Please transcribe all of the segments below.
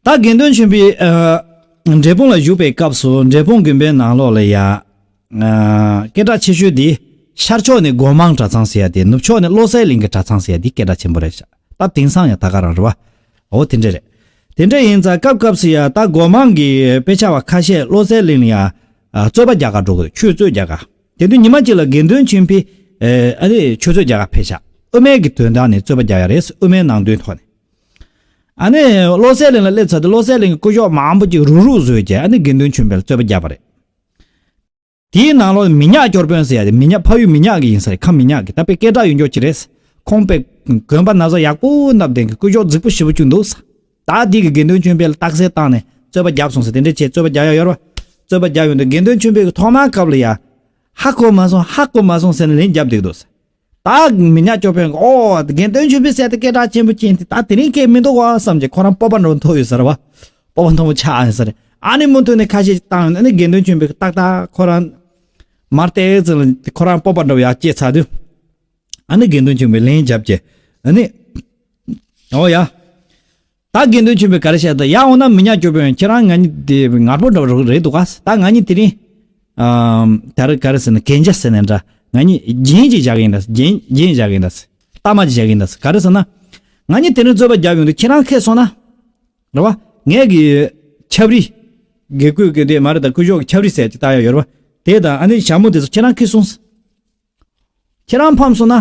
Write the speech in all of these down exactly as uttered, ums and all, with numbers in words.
ད་དགེ་འདུན་ཆོས་འཕེལ་ཨ་འབྲས་སྤུངས་ལ་བཞུགས་པའི་སྐབས་སུ་འབྲས་སྤུངས་དགོན་པའི་ནང་ལོགས་ལ་ཡ། ཨ་སྐད་གྲགས་ཆེ་ཤོས་དེ་ཤར་ཕྱོགས་ནས་སྒོ་མང་གྲྭ་ཚང་ཟེར་ཡ་དེ། ནུབ་ཕྱོགས་ནས་བློ་གསལ་གླིང་གི་གྲྭ་ཚང་ཟེར་ཡ་དེ་སྐད་གྲགས་ཆེན་པོ་རེད་ཤག་ད་དེང་སང་ཡང་ད་ག་རང་རེད་བ། འོ་དེ་འདྲ་རེད། དེ་འདྲ་ཡིན་ཙང་སྐབས་སྐབས་སུ་ཡ་ད་སྒོ་མང་གི་དཔེ་ཆ་བ་ཁ་ཤས་བློ་གསལ་གླིང་ལ་ཡ་ཨ་རྩོད་པ་རྒྱག་ག་འགྲོ་གི་འདུག་ཆོས་རྩོད་རྒྱག་ག་དེ་དུས་ཉི་མ་གཅིག་ལ་དགེ་འདུན་ཆོས་འཕེལ་ཨ་ཨ་ནི་ཆོས་རྩོད་རྒྱག་ག་ཕེབས་ཤག་དབུ་མའི་གི་དོན་དག་ནས་རྩོད་པ་རྒྱག་ཡ་རེད། དབུ་མའི་ནང་དོན་ཐོག་ནས། ཨ་ནི་བློ་གསལ་གླིང་ལ་སླེབས་ཚར་དུས་བློ་གསལ་གླིང་གི་སྐུ་ཞབས་མང་པོ་ཅིག་རུག་རུག་བཟོས་བྱས་ཨ་ནི་དགེ་འདུན་ཆོས་འཕེལ་ལ་རྩོད་པ་བརྒྱབ་པ་རེད། དེའི་ནང་ལོགས་མི་ཉག་སྐྱོར་དཔོན་ཟེར་ཡ་དེ། མི་ཉག་ཕ་ཡུལ་མི་ཉག་གི་ཡིན་ས་རེད། ཁམས་མི་ཉག་གི། ད་དཔེ་སྐད་གྲགས་ཡོད་མཁན་ཅིག་རེད། ཁོང་དཔེ་གོན་པ་ན་བཟའ་ཡག་པོ་མནབས་བསྡད་མཁན། སྐུ་ཞབས་རྫིག་པོ་ཞེ་པོ་ཅིག་འདུག་ད་དེ་གི་དགེ་འདུན་ཆོས་འཕེལ་ལ་རྟགས་གསལ་བཏང་ནས་རྩོད་པ་བརྒྱབ་སོང་ཟེར། དེ་འདྲ་བྱས་རྩོད་པ་བརྒྱབ་ཡ་ཡོད་རེད་བ། རྩོད་པ་བརྒྱབ་ཡོང་དུས་དགེ་འདུན་ཆོས་འཕེལ་གི་ཐོག་མ་སྐབས་ལ་ཡ། ཧ་གོ་མ་སོང་། ཧ་གོ་མ་སོང་ཟེར་ནས་ལན་བརྒྱབ་བསྡད་འདུག་ད་མི་ཉག་སྐྱོར་དཔོན་གྱིས། ཨོ། དགེ་འདུན་ཆོས་འཕེལ་ཟེར་དེ་སྐད་གྲགས་ཆེན་པོ་ཅན་དེ་ད་དེ་རིང་སྐད་མི་འདུག་བ་བསམ་གྱི་ཁོ་རང་སྤོབས་པ་འདྲ་བོ་ཐོབ་ཡོད་ས་རེད་བ། སྤོབས་པ་མཐོན་པོ་ཆགས་ཡོད་ས་རེད། ཨ་ནི་མུ་མཐུད་ནས་ཁ་ཤས་བཏང་ཡོང་། ཨ་ནི་དགེ་འདུན་ཆོས་འཕེལ་གྱིས་ཏག་ཏག་ཁོ་རང་མར་བལྟས་ཙམ་ལ་ཁོ་རང་སྤོབས་པ་འདྲ་བོ་ཡར་སྐྱེས་ཚར་དུས། ཨ་ནི་དགེ་འདུན་ཆོས་འཕེལ་ལན་བརྒྱབ་ཀྱི། ཨ་ནི། ཨོ་ཡ། ད་དགེ་འདུན་ཆོས་འཕེལ་ག་རེ་བཤད། ད་ཡ་འོ་ན་མི་ཉག་སྐྱོར་དཔོན་ཁྱེད་རང་ང་གཉིས་དེ་ངར་པོ་འདྲ་བོ་རེད་འདུག་ག་ད་ང་གཉིས་དེ་རིང་ཨམ་ད་རེས་ག་རེ་ཟེར་ན། གན་རྒྱ་ཟེར་ནས་འདྲ། ང་གཉིས་རྒྱན་ཅིག་བཞག་གི་ཡིན་ད། རྒྱན་རྒྱན་བཞག་གི་ཡིན་ད། གཏའ་མ་ཅིག་བཞག་གི་ཡིན་ད། ག་རེ་ཟེར་ན། ང་གཉིས་དེ་རིང་རྩོད་པ་བརྒྱབ་ཡོང་དུས་ཁྱེད་རང་ཁེ་སོང་ན། རེད་བ། ངས་གི་ཆབ་རི། དགེ་བསྐོས་ཀྱི་དེ་མ་རེད་ད། སྐུ་ཞབས་ཀྱི་ཆབ་རི་ཟེར་ཅིག་བཏགས་ཡ་ཡོད་རེད་བ། དེ་དང་ཨ་ནི་ཞྭ་མོ་དེ་ཚོ་ཁྱེད་རང་ཁེ་སོང་། ཁྱེད་རང་ཕམ་སོང་ན།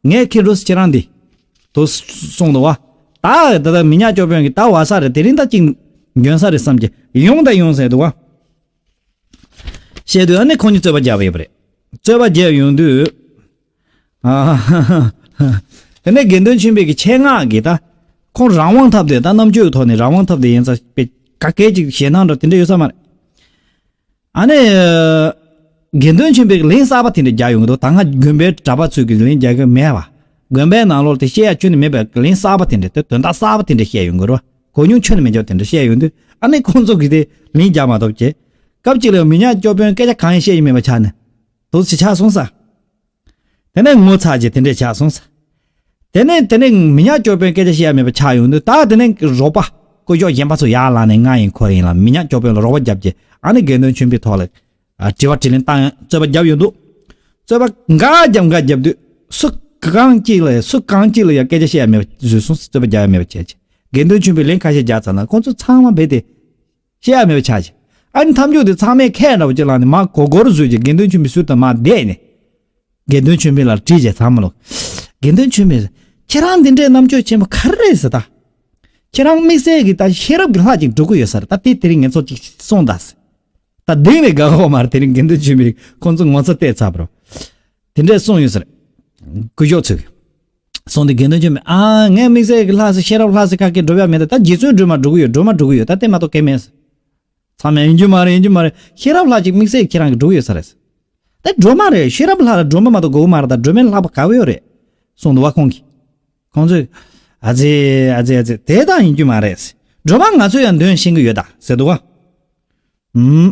ངས་ཁེ་འགྲོ་ཁྱེད་རང་འདི། དོ་གསུངས་འདུག་བ། ད་ད་ད་མི་ཉག་སྐྱོར་དཔོན་གྱིས་ད་བ་ས་རེད། དེ་རིང་ད་ཅིག་འཇོན་ས་རེད་བསམ་གྱི་ཡོང་ད་ཡོང་ཟེར་འདུག་བ། བཤད་དུས་ཨ་ནི་ཁོང་གཉིས་རྩོད་པ་བརྒྱབ་ཡོད་པ་རེད། རྩོད་པ་བརྒྱབ་ཡོང་དུས། ཨ་དེ་ནས་དགེ་འདུན་ཆོས་འཕེལ་གྱི་ཆེད་མངགས་ཀྱིས་ད། ཁོང་རང་དབང་ཐོབ་སྟེ་ད་རྣམ་དཔྱོད་ཀྱི་ཐོག་ནས་རང་དབང་ཐོབ་སྟེ་ཡིན་ཙང་དཔེ་ག་གེ་ཅིག་ཞེད་སྣང་འདྲ་དེ་འདྲ་ཡོད་ས་མ་རེད། ཨ་ནི། དགེ་འདུན་ཆོས་འཕེལ་གྱིས་ལན་གསར་པ་དེ་འདྲ་རྒྱག་ཡོང་གི་འདུག་ད་སྔ་དགོན་པའི་གྲྭ་པ་ཚོས་ཀྱི་ལན་རྒྱག་གི་མེད་པ། དགོན་པའི་ནང་ལོགས་དེ་བཤད་ཡ་ཁྱོན་ནས་མེད་པའི་ལན་གསར་པ་དེ་འདྲ། དེ་དོན་དག་གསར་པ་དེ་འདྲ་བཤད་ཡོང་གི་རེད་བ། གོ་མྱོང་ཁྱོན་ནས་མེད་ཅོག་དེ་འདྲ་བཤད་ཡོང་དུས་ཨ་ནི་ཁོང་ཚོ་གིས་དེ་ལན་རྒྱག་མ་ཐུབ་བྱས། སྐབས་གཅིག་ལ་མི་ཉག་སྐྱོར་དཔོན་སྐད་ཆ་གང་ཡང་བཤད་ཀྱི་མེད་པ་ཆགས་ནས། དོགས་ཅིག་ཆགས་སོང་ས། དེ་ནས་ངོ་ཚ་རྒྱུ་དེ་འདྲས་ཆགས་སོང་ས། དེ་ནས་དེ་ནས་མི་ཉག་སྐྱོར་དཔོན་སྐད་ཆ་བཤད་ཡ་མེད་པ་ཆགས་ཡོང་དུས། ད་དེ་ནས་རོགས་པ་སྐུ་ཞབས་གཞན་པ་ཚོ་ཡར་ལངས་ནས་ང་ཡིན་ཁོ་ཡིན་ལ་མི་ཉག་སྐྱོར་དཔོན་ལ་རོགས་པ་བརྒྱབ་ཀྱི། ཨ་ནི་དགེ་འདུན་ཆོས་འཕེལ་ཐོག་ལ་ཨ་དྲི་བ་དྲིས་ལན་བཏང་ཡ་རྩོད་པ་བརྒྱབ་ཡོང་འདུག་རྩོད་པ་འགའ་བརྒྱབ་འགའ་བརྒྱབ་དུས་སུ་གང་གཅིག་ལ་ཡ་སུ་གང་གཅིག་ལ་ཡ་སྐད་ཆ་བཤད་ཡ་མེད་པ་བཟོས་སོང་། རྩོད་པ་བརྒྱབ་ཡ་མེད་པ་བྱས་ཀྱི། དགེ་འདུན་ཆོས་འཕེལ་ལན་ཁ་ཤས་རྒྱག་ཚར་ན་ཁོང་ཚོ་ཚང་མ་རྦད་དེ་བཤད་ཡ་མེད་པ་ཆགས་ཀྱི། ཨ་ནི་མཐའ་མཇུག་དེ་ཚང་མས་ཁས་འདྲ་བོ་ཅིག་བླངས་ནས་མར་མགོ་སྐོར་བཟོས་ཀྱི་དགེ་འདུན་ཆོས་འཕེལ་ཟུར་དུ་མར་བསྡད་ནས། དགེ་འདུན་ཆོས་འཕེལ་ལ་དྲིས་བྱས་ཚང་མ་ལོག་དགེ་འདུན་ཆོས་འཕེལ། ཁྱེད་རང་འདི་འདྲའི་རྣམ་དཔྱོད་ཆེན་པོ་ག་རེ་རེད་ཟེར་ད། ཁྱེད་རང་དམིགས་བསལ་གྱི་ད་ཤེས་རབ་ཀྱི་ལྷ་ཅིག་སྒྲུབ་ཀྱི་ཡོད་ས་རེད། ད་དེ་དེ་རིང་ངས་ཚོ་ཅིག་གསུངས་ད་ཟེར། ད་གདེང་ནས་དགའ་གོ་མ་རེད། དེ་རིང་དགེ་འདུན་ཆོས་འཕེལ་ཁོང་ཚོ་ངོ་ཚ་བལྟས་ཚར་བ་རེད། དེ་འདྲས་གསུངས་ཡོད་ས་རེད། སྐུ་ཞབས་ཚོས་གསུངས་དུས་དགེ་འདུན་ཆོས་འཕེལ། ཨ་ངས་དམིགས་བསལ་གྱི་ལྷ་ཟེར་ཤེས་རབ་ལྷ་ཟེར་ག་གེ་སྒྲུབ་ཡ་མེད། ད་ད་རྗེ་བཙུན་སྒྲོལ་མ་སྒྲུབ་ཀྱི་ཡོད། སྒྲོལ་མ་སྒྲུབ་ཀྱི་ཡོད། ད་དེ་མ་གཏོགས་གང་མེད་ཟེར། ཚང་མས་ཡིན་རྒྱུ་མ་རེད། ཡིན་རྒྱུ་མ་རེད། ཤེས་རབ་ལྷ་ཅིག་དམིགས་བསལ་ཁྱེད་རང་གིས་སྒྲུབ་ཡོད་ས་རེད། དེ་སྒྲོལ་མ་རེད། ཤེས་རབ་ལྷ་ལ་སྒྲོལ་མ་མ་གཏོགས་དགོས་མ་རེད། ད་སྒྲོལ་མའི་ལྷག་པ་ག་བ་ཡོད་རེད། གསུངས་འདུག་བ་ཁོང་གིས། ཁོང་ཚོས། ཨ་ཙི། ཨ་ཙི། ཨ་ཙི། དེ་ད་ཡིན་རྒྱུ་མ་རེད། སྒྲོལ་མ་ང་ཚོས་ཡང་འདོན་ཤེས་ཀྱི་ཡོད་ད་ཟེར་འདུག་བ། ཨུམ།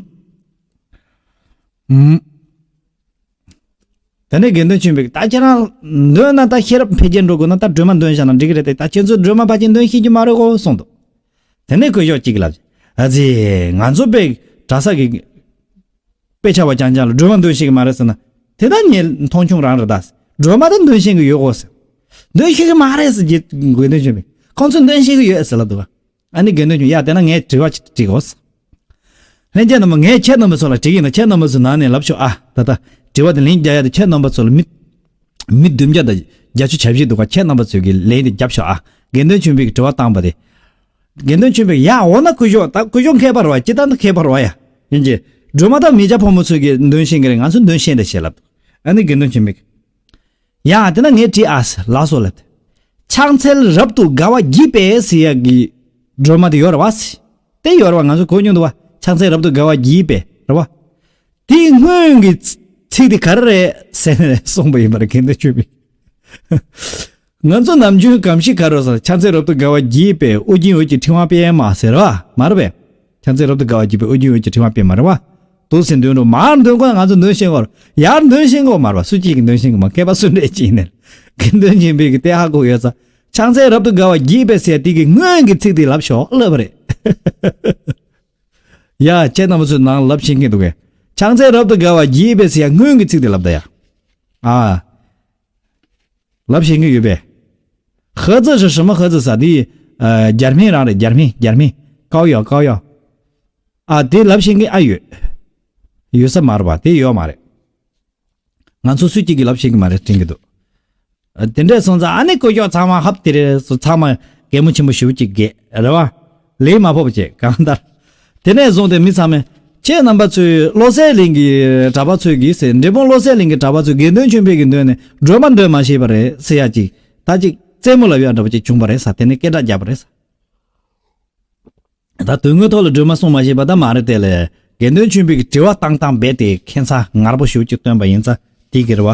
ཨུམ། དེ་ནས་དགེ་འདུན་ཆོས་འཕེལ་གྱིས། ད་ཁྱེད་རང་འདོན་ན་ད་ཤེས་རབ་འཕེལ་རྒྱས་འགྲོ་དགོས་ན་ད་སྒྲོལ་མ་འདོན་བཞག་ན་འགྲིག་གི་རེད་དེ། ད་ཁྱེད་ཚོས་སྒྲོལ་མ་ཕལ་ཆེར་འདོན་ཤེས་ཀྱི་མ་རེད་གོ་གསུངས་འདུག་དེ་ནས་སྐུ་ཞབས་གཅིག་གིས་ལབ། ཨ་ཙི། ང་ཚོ་དཔེ་གྲྭ་ས་གི་དཔེ་ཆ་བ་རྐྱང་རྐྱང་ལ་སྒྲོལ་མ་འདོན་ཤེས་ཀྱི་མ་རེད་ཟེར་ན། དེ་ད་ངས་མཐོང་ཆུང་རང་རེད་ད། སྒྲོལ་མ་ད་འདོན་ཤེས་ཀྱི་ཡོད་གོ་ཟེར། འདོན་ཤེས་ཀྱི་མ་རེད་ཟེར་གྱི་དགེ་འདུན་ཆོས་འཕེལ། ཁོང་ཚོས་འདོན་ཤེས་ཀྱི་ཡོད་ཟེར་ལབ་འདུག་ཨ་ནི་དགེ་འདུན་ཆོས་འཕེལ། ཡ་དེ་ན་ངས་དྲི་བ་ཅིག་དྲི་དགོས། ལྷན་རྒྱས་རྣམ་པ། ངས་ཁྱེད་རྣམ་པ་ཚོ་ལ་དྲི་གི་ཡིན་ད། ཁྱེད་རྣམ་པ་ཚོ་ནང་ནས་ལབ་ཤོག་ཨ། ད་ལྟ་དྲི་བ་དེ་ལན་རྒྱག་ཡ་དེ་ཁྱེད་རྣམ་པ་ཚོ་ལ་མི་མི་བདུན་བརྒྱ་དང་བརྒྱད་ཅུ་གྱ་བཞི་འདུག་ག་ཁྱེད་རྣམ་པ་ཚོས་ཀྱི་ལན་དེ་རྒྱབ་ཤོག་ཨ། དགེ་འདུན་ཆོས་འཕེལ་གྱིས་དྲི་བ་བཏང་པ་དེ། དགེ་འདུན་ཆོས་འཕེལ་གྱིས། ཡ་འོ་ན་སྐུ་ཞབས། ད་སྐུ་ཞབས་མཁས་པ་རེད་བ། སྤྱིར་བཏང་ད་མཁས་པ་རེད་བ་ཡ། ཡིན་གྱི། སྒྲོལ་མ་དང་མི་སྐྱ་ཕོ་མོ་ཚོས་ཀྱི་འདོན་ཤེས་ཀྱི་རེད། ང་ཚོས་འདོན་ཤེས་རེད་ཞེས་ལབ། ཨ་ནི་དགེ་འདུན་ཆོས་འཕེལ་གྱིས། ཡ་དེ་ན་ངས་དྲིས་ཨ་ཟེར། ལགས་སོ་ལབ། ཕྱག་འཚལ་རབ་ཏུ་དགའ་བ་བགྱིས་པས་ཟེར་ཡ་གི་སྒྲོལ་མ་དེ་ཡོད་རེད་བ་ཟེར། དེ་ཡོད་རེད་བ། ང་ཚོ་གོ་མྱོང་འདུག་བ། ཕྱག་འཚལ་རབ་ཏུ་དགའ་བ་བགྱིས་པས་རེད་བ། དེའི་སྔོན་གྱི་ཚིག་དེ་ག་རེ་རེད་ཟེར་ནས་གསུངས་པ་ཡིན་པ་རེད། དགེ་འདུན་ཆོས་འཕེལ། ང་ཚོ་ནམ་རྒྱུན་གང་ཞིག་ག་རེ་ཟེར། ཕྱག་འཚལ་རབ་ཏུ་དགའ་བ་བགྱིས་པས་ཨོ་རྒྱན་འོད་ཀྱི་ཕྲེང་བ་སྤེལ་མ་ཟེར་བ་མ་རེད་པས། ཕྱག་འཚལ་རབ་ཏུ་དགའ་བ་བགྱིས་པས་ཨོ་རྒྱན་འོད་ཀྱི་ཕྲེང་བ་སྤེལ་མ་རེད་བ། འདུག་སེ་འདོན་རོགས། མར་འདོན་དགོས། ང་ཚོ་འདོན་ཤེས་དགོས། ཡར་འདོན་ཤེས་དགོས་མ་རེད་བ། སུ་གཅིག་གིས་འདོན་ཤེས་དགོས་མ། མཁས་པ་སུ་འདྲ་ཅིག་ཡིན་ནའི། དགེ་འདུན་ཆོས་འཕེལ་གྱིས་དེ་ཧ་གོ་ཡོད་ཙང་། ཕྱག་འཚལ་རབ་ཏུ་དགའ་བ་བགྱིས་པས་ཟེར་དེ་གི་སྔོན་གྱི་ཚིག་དེ་ལབ་ཤོག་ལབ་པ་རེད། ཡ་ཁྱེད་རྣམ་པ་ཚོའི་ནང་ལབ་ཤེས་མཁན་འདུག་གས། ཕྱག་འཚལ་རབ་ཏུ་དགའ་བ་བགྱིས་པས་ཟེར་ཡ་སྔོན་གྱི་ཚིག་དེ་ལབ་ད་ཡ། ཨ། ལབ་ཤེས་མཁན་ཡོད་པས། ཧ་ཙི་ཧྲི་ཧྲི་མ་ཧ་ཙི་ས་དེ། རྒྱ་སྨན་རང་རེད། རྒྱ་སྨན། རྒྱ་སྨན། ཀའོ་ཡོ། ཀའོ་ཡོ། ཨ་དེ་ལབ་ཤེས་མཁན་ཨ་ཡོད། ཡོད་ས་མ་རེད་པ། དེ་ཡོད་མ་རེད། ང་ཚོ་སུ་གཅིག་གིས་ལབ་ཤེས་ཀྱི་མ་རེད་དྲན་གྱི་འདུག་དེ་འདྲས་སོང་ཙང་ཨ་ནི་སྐུ་ཞབས་ཚང་མ་ཧབ་དེ་རེད་སོ། ཚང་མ་གད་མོ་ཆེན་པོ་ཞེ་པོ་ཅིག་བགད་རེད་བ། ལན་མ་ཕོག་པ་བྱས་གང་ལྟར། དེ་ནས་བཟུང་སྟེ་མི་ཚང་མས། ཁྱེད་རྣམ་པ་ཚོས་བློ་གསལ་གླིང་གི་གྲྭ་པ་ཚོས་གིས་ཟེར། འབྲས་སྤུངས་བློ་གསལ་གླིང་གི་གྲྭ་པ་ཚོས་དགེ་འདུན་ཆོས་འཕེལ་གྱི་མདུན་ནས་སྒྲོལ་མ་འདོན་མ་ཤེས་པ་རེད་ཟེར་ཡ་ཅིག་ད་ཅིག་རྩེད་མོ་ལབ་ཡ་འདྲ་པོ་ཅིག་བྱུང་བ་རེད་ས། དེ་ནས་སྐད་གྲགས་བརྒྱབ་པ་རེད་ས། ད་དོན་དངོས་ཐོག་ལ་སྒྲོལ་མ་གསུང་མ་ཤེས་པ་ད་མ་རེད་དེ་ལས། དགེ་འདུན་ཆོས་འཕེལ་གྱི་དྲི་བ་བཏང་སྟངས་རྦད་དེ་ཁྱད་མཚར་ངར་པོ་ཞེ་པོ་ཅིག་བཏོན་པ་ཡིན་ཙང་དེ་གི་རེད་བ།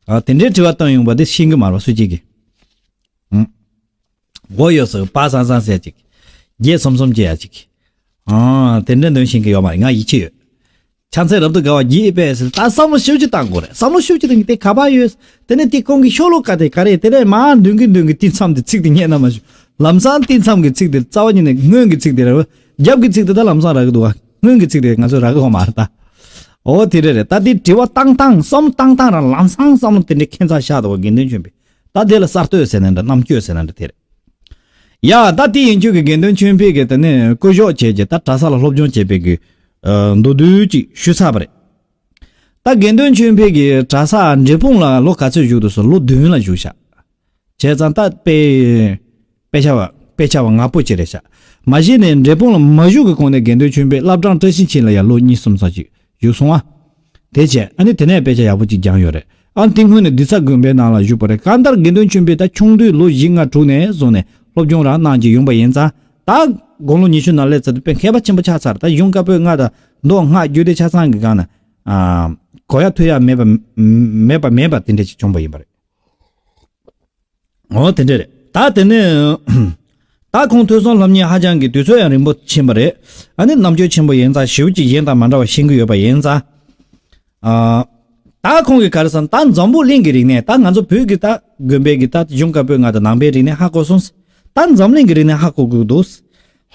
ཨ་དེ་འདྲའི་དྲི་བ་བཏོན་ཡོང་པ་དེ་ཤེས་ཀྱི་མ་རེད་བ་སུ་གཅིག་གིས། ཨུམ། མགོ་ཡོད་སོ་པ་སང་སང་ཟེར་ཅིག་རྒྱས་སོམ་སོམ་བྱེད་ཡ་ཅིག་ཨ་དེ་འདྲའི་འདོན་ཤེས་ཀྱི་ཡོད་མ་རེད། ང་ཡིད་ཆེས་ཡོད། ཕྱག་འཚལ་རབ་ཏུ་དགའ་བ་བགྱིས་པས་ཟེར་ད་བསམ་བློ་ཞེ་པོ་ཅིག་བཏང་དགོས་རེད། བསམ་བློ་ཞེ་པོ་ཅིག་བཏང་གི་དེ་ག་པར་ཡོད། དེ་ནས་དེ་ཁོང་གི་ཤོ་ལོ་ཀ་དེ་ག་རེད། དེ་ནས་མར་འདོན་གི་འདོན་གི་དེ་མཚམས་དེ་ཚིག་དེ་རྙེད་ན་མ་ཞུ། ལམ་སང་དེ་མཚམས་ཀྱི་ཚིག་དེ་རྩ་བ་ཉིད་ནས་སྔོན་གྱི་ཚིག་དེ་རེད། རྒྱབ་ཀྱི་ཚིག་དེ་ད་ལམ་སང་རག་གི་འདུག་བ། སྔོན་གྱི་ཚིག་དེ་ང་ཚོས་རག་གི་ཡོད་མ་རེད་ད། འོ་དེ་རེད་རེད། ད་དེ་དྲི་བ་བཏང་སྟངས་བསམ་བློ་བཏང་སྟངས་རང་ལམ་སང་བསམ་བློ་དེ་འདྲའི་ཁྱད་མཚར་ཤར་འདུག་བ། དགེ་འདུན་ཆོས་འཕེལ། ད་དེ་ལ་གསར་གཏོད་ཟེར་ནའི་འདྲ་རྣམ་དཔྱོད་ཟེར་ན་འདྲ་དེ་རེད། ཡ་ད་དེ་ཡིན་རྒྱུ་གི་དགེ་འདུན་ཆོས་འཕེལ་གྱི་དེ་ནས་སྐུ་ཞབས་བྱས་ཀྱི་ད་གྲྭ་ས་ལ་སློབ་སྦྱོང་བྱས་པའི་གི་མདོར་བསྡུས་ཅིག་ཞུས་ཚར་བ་རེད། ད་དགེ་འདུན་ཆོས་འཕེལ་གྱི་གྲྭ་ས་འབྲས་སྤུངས་ལ་ལོ་ག་ཚོད་བཞུགས་འདུག་ཟེར་ལོ་བདུན་ལ་བཞུགས་ཤག་བྱས་ཙང་ད་དཔེ། དཔེ་ཆ་བ་དཔེ་ཆ་བ་ང་པོ་ཅིག་རེད་ཤག་མ་གཞི་ནས་འབྲས་སྤུངས་ལ་མ་བཞུགས་ཀྱི་གོང་ནས་དགེ་འདུན་ཆོས་འཕེལ་བླ་བྲང་བཀྲ་ཤིས་འཁྱིལ་ལ་ཡང་ལོ་གཉིས་གསུམ་ཙམ་ཅིག་བཞུགས་སོང་ཨ། དེ་བྱས་ཨ་ནི་དེ་ནས་དཔེ་ཆ་ཡག་པོ་ཅིག་སྦྱངས་ཡོད་རེད། ཨ་ནི་དེ་སྔོན་ནས་རྡུལ་ཚ་དགོན་པའི་ནང་ལ་བཞུགས་པ་རེད། གང་ལྟར་དགེ་འདུན་ཆོས་འཕེལ་ད་ཆུང་དུས་ལོ་བཞི་ལྔ་དྲུག་ནས་བཟུང་ནས་སློབ་སྦྱོང་རང་གནང་གི་ཡོང་པ་ཡིན་ཙང་ད་དགུང་ལོ་ཉི་ཤུ་ནང་སླེབས་ཚར་དུས་དཔེ་མཁས་པ་ཆེན་པོ་ཆགས་ཚར། ད་གཞུང་བཀའ་པོད་ལྔ་དང་མདོ་སྔགས་རྒྱུད་སྡེ་ཆ་ཚང་གི་སྒང་ནས་གོ་ཡ་ཐོས་ཡ་མེད་པ་མེད་པ་མེད་པ་དེ་འདྲ་ཅིག་བྱུང་པ་ཡིན་པ་རེད། འོ་དེ་འདྲ་རེད། ད་དེ་ནས་ད་ཁོང་ཐོས་བསམ་སློབ་གཉེར་ཧ་ཅང་གི་དུས་ཚོད་ཡང་རིང་པོ་ཕྱིན་པ་རེད། ཨ་ནི་རྣམ་དཔྱོད་ཆེན་པོ་ཡིན་ཙང་ཞེ་པོ་ཅིག་གཞན་དང་མ་འདྲ་བ་ཤེས་ཀྱི་ཡོད་པ་ཡིན་ཙང་། ཨ། ད་ཁོང་གིས་ག་རེ་ཟེར་ན་ད་འཛམ་བུ་གླིང་གི་རིག་གནས་ད་ང་ཚོ་བོད་ཀྱི་ད་དགོན་པའི་གི་ད་གཞུང་བཀའ་པོད་ལྔ་དང་ནང་པའི་རིག་གནས་ཧ་གོ་སོང་། ད་འཛམ་གླིང་གི་རིག་གནས་ཧ་གོ་དགོས་འདུག་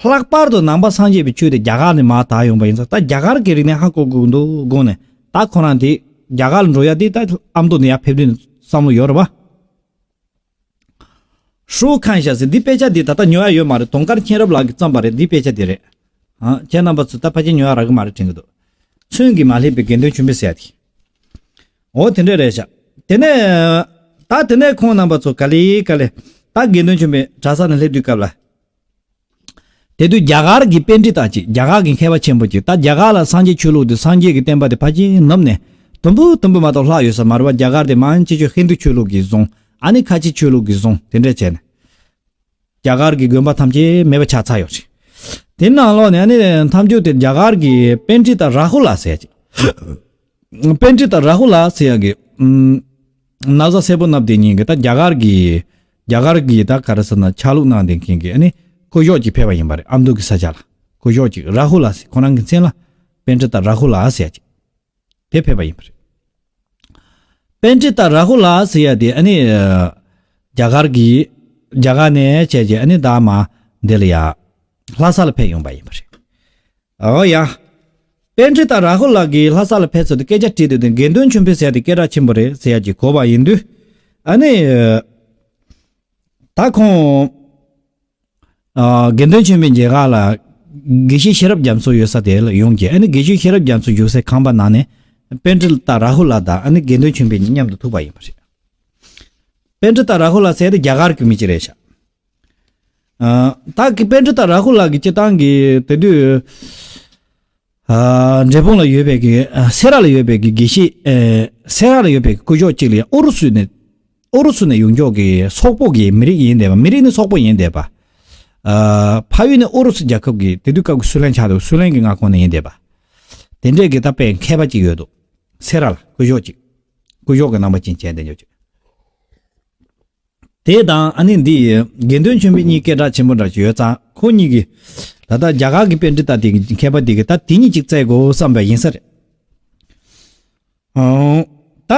ལྷག་པར་དུ་ནང་པ་སངས་རྒྱས་པའི་ཆོས་དེ་རྒྱ་གར་ནས་མར་དར་ཡོང་པ་ཡིན་ཙང་ད་རྒྱ་གར་གྱི་རིག་གནས་ཧ་གོ་དགོས་འདུག་དགོངས་ནས་ད་ཁོ་རང་དེ་རྒྱ་གར་འགྲོ་ཡ་དེ་ད་ཨ་མདོ་ནས་ཡར་ཕེབས་དུས་བསམ་བློ་ཡོད་རེད་བ། ཧྲུའུ་ཁན་ཤ་ཟེར་འདི་དཔེ་ཆ་འདི་ད་ལྟ་ཉོ་ཡ་ཡོད་མ་རེད། དུང་དཀར་མཁྱེན་རབ་ལགས་ཀྱིས་བརྩམས་པ་རེད། འདི་དཔེ་ཆ་འདི་རེད། ཨ་ཁྱེད་རྣམ་པ་ཚོ་ད་ཕལ་ཆེར་ཉོ་ཡ་རག་གི་མ་རེད་དྲན་གྱི་འདུག་ཚོན་གྱིས་མ་བསླད་པའི་དགེ་འདུན་ཆོས་འཕེལ་ཟེར་ཡ་དེ། འོ་དེ་འདྲ་རེད་ཤག་དེ་ནས་ད་དེ་ནས་ཁོང་རྣམ་པ་ཚོ་ག་ལེ་ག་ལེ་ད་དགེ་འདུན་ཆོས་འཕེལ་གྲྭ་ས་ནས་སླེབས་དུས་སྐབས་ལ། དེ་དུས་རྒྱ་གར་གྱི་པཎྜི་ཏ་ཅིག་རྒྱ་གར་གྱི་མཁས་པ་ཆེན་པོ་ཅིག་ད་རྒྱ་གར་ལ་སངས་རྒྱས་ཆོས་ལུགས་དེ་སངས་རྒྱས་ཀྱི་བསྟན་པ་དེ་ཕལ་ཆེར་ནུབ་ནས་དུམ་བུ་དུམ་བུ་མ་གཏོགས་ལྷག་ཡོད་ས་མ་རེད་བ། རྒྱ་གར་དེ་མང་ཆེ་ཆོས་ཧིན་དུ་ཆོས་ལུགས་ཀྱིས་བཟུང་ཨ་ནི་ཁ་ཆེ་ཆོས་ལུགས་ཀྱིས་བཟུང་དེ་འདྲ་བྱས་ནས་རྒྱ་གར་གྱི་དགོན་པ་ཐམས་ཅད་མེད་པ་ཆགས་ཚར་ཡོད་རེད། དེ་ནང་ལོགས་ནས་ཨ་ནི་མཐའ་མཇུག་དེ་རྒྱ་གར་གྱི་པཎྜི་ཏ་རཱ་ཧུ་ལ་ཟེར་ཅིག་པཎྜི་ཏ་རཱ་ཧུ་ལ་ཟེར་ཡ་གི་ཨུམ། ན་བཟའ་སེར་པོ་མནབས་དེ་ཉིན་གྱི་ད་རྒྱ་གར་གྱི་རྒྱ་གར་གྱི་ད་ག་རེ་ཟེར་ན་ཆ་ལུགས་གནང་དེ་མཁན་གྱི་ཨ་ནི་སྐུ་ཞབས་ཅིག་ཕེབས་པ་ཡིན་པ་རེད། ཨ་མདོ་གི་ས་ཆ་ལ་སྐུ་ཞབས་ཅིག་རཱ་ཧུ་ལ་ཟེར་ཁོ་རང་གི་མཚན་ལ་པཎྜི་ཏ་རཱ་ཧུ་ལ་ཟེར་ཡ་ཅིག་དེ་ཕེབས་པ་ཡིན་པ་རེད། པཎྜི་ཏ་རཱ་ཧུ་ལ་ཟེར་ཡ་དེ་ཨ་ནི་རྒྱ་གར་གྱི་རྒྱ་གར་ནས་བྱས་རྗེས་ཨ་ནི་ད་མ་འདི་ལ་ཡ་ལྷ་ས་ལ་ཕེབས་ཡོང་པ་ཡིན་པ་རེད། ཨོ་ཡ། པཎྜི་ཏ་རཱ་ཧུ་ལ་གིས་ལྷ་ས་ལ་ཕེབས་ཚར་དུས་སྐད་ཆ་དྲིས་དུས་དེ་དགེ་འདུན་ཆོས་འཕེལ་ཟེར་ཡ་དེ་སྐད་གྲགས་ཆེན་པོ་རེད་ཟེར་ཡ་ཅིག་གོ་བ་ཡིན་དུས། ཨ་ནི། ད་ཁོང་། ཨ་དགེ་འདུན་ཆོས་འཕེལ་མཇལ་ཁ་ལ། དགེ་བཤེས་ཤེས་རབ་རྒྱ་མཚོ་ཡོད་ས་དེ་ལ་ཡོང་གི་ཨ་ནི་དགེ་བཤེས་ཤེས་རབ་རྒྱ་མཚོ་བཞུགས་སའི་ཁང་པ་ནང་ནས། པཎྜི་ཏ་རཱ་ཧུ་ལ་དང་ཨ་ནི་དགེ་འདུན་ཆོས་འཕེལ་གཉིས་མཉམ་དུ་ཐུག་པ་ཡིན་པ་རེད། པཎྜི་ཏ་རཱ་ཧུ་ལ་ཟེར་དེ་རྒྱ་གར་གྱི་མི་ཅིག་རེད་ཤག་ཨ། ད་གི་པཎྜི་ཏ་རཱ་ཧུ་ལ་གི་སྤྱི་བཏང་གི་དེ་དུས། ཨ། འབྲས་སྤུངས་ལ་ཡོད་པའི་གི་ཨ། སེ་ར་ལ་ཡོད་པའི་གི་དགེ་བཤེས། ཨེ། སེ་ར་ལ་ཡོད་པའི་གི་སྐུ་ཞབས་གཅིག་ལ་ཡང་ཨུ་རུ་སུ་ནས་ཨུ་རུ་སུ་ནས་ཡོང་ཕྱོགས་ཀྱི་སོག་པོ་གི་མི་རིགས་ཡིན་བསྡད་པ། མི་རིགས་ནི་སོག་པོ་ཡིན་བསྡད་པ། ཨ། ཕ་ཡུལ་ནི་ཨུ་རུ་སུ་རྒྱལ་ཁབ་ཀྱི་དེ་དུས་སྐབས་ཀྱི་སུའུ་ལེན་ཆགས་འདུག་སུའུ་ལེན་གྱི་མངའ་ཁོངས་ནས་ཡིན་བསྡད་པ། དེ་འདྲས་ཀྱི་ད་དཔེ་མཁས་པ་གཅིག་ཡོད་འདུག་སེ་ར་ལ་སྐུ་ཞབས་གཅིག་སྐུ་ཞབས་ཀྱི་རྣམ་པ་ཅན་བྱས་བསྡད་ཡོད་ཅིག་དེ་དང་ཨ་ནི་འདི་དགེ་འདུན་ཆོས་འཕེལ་གཉིས་སྐད་གྲགས་ཆེན་པོ་འདྲ་ཞིག་ཡོད་ཙང་ཁོ་གཉིས་ཀྱིས་ད་ལྟ་རྒྱ་གར་གྱི་པཎྜི་ཏ་དེ་གི་མཁས་པ་དེ་གི་ད་དེ་གཉིས་ཅིག་བཙལ་དགོས་བསམ་པ་ཡིན་ས་རེད། ཨོ། ད་